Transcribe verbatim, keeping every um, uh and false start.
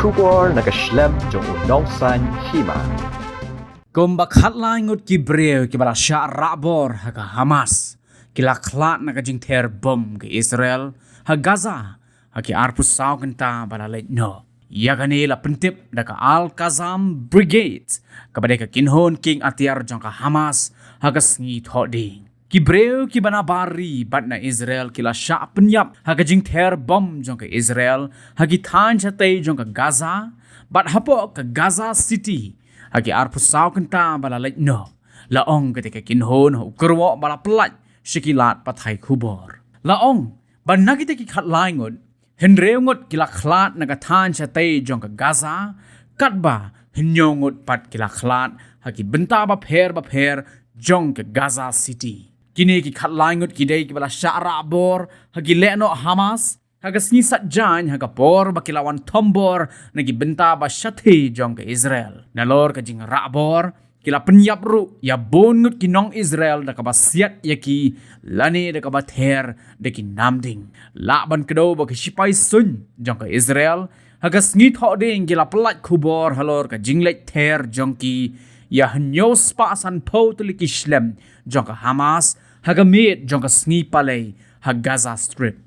Khubor na ka shlem jong u nongsaiñ hima. Kumba khatlai ngut ki briew kiba la shah rahbor ha ka Hamas ki la khlad na ka jingther bom ka Israel ha Gaza ha ki arphew saw kynta ba la leit noh. Ïa kane la pyntip da ka Al Qassam Brigade, kaba dei ka kynhun kieng atiar jong ka Hamas, ha ka sngi Thohdieng. Ki briew kiba na bar ri bad na Israel ki la shah pynïap ha ka jingther bom jong ka Israel ha ki thaiñ shatei jong ka Gaza bad hapoh ka Gaza City ha ki arphew saw kynta ba la leit noh, la ong kata ka kynhun ha u kyrwoh ba la pyllait sha ki lad pathai khubor. La ong ba na kita ki khatlai ngut, hynriew ngut ki la khlad na ka thaiñ shatei jong ka Gaza, katba hynñiew ngut pat ki la khlad ha ki bynta bapher bapher jong ka Gaza City. Kine ki khatlai ngut ki dei kiba la shah rahbor ha ki lehnoh Hamas ha ka sngi Saitjaiñ, ha ka por ba ki la wan thombor na ki bynta ba shatei jong ka Israel. Nalor ka jingrahbor, ki la pynïap ruh ïa bun ngut ki nong Israel da kaba siat ïa ki lane da kaba ther da ki namding. Lah ban kdew ba ki shipai suiñ jong ka Israel ha ka sngi Thohdieng ki la pyllait khubor halor ka jingleit ther jong ki ïa hynñiew spah sanphew tylli ki shlem jong ka Hamas ha ka miet jong ka sngi Palei ha Gaza Strip.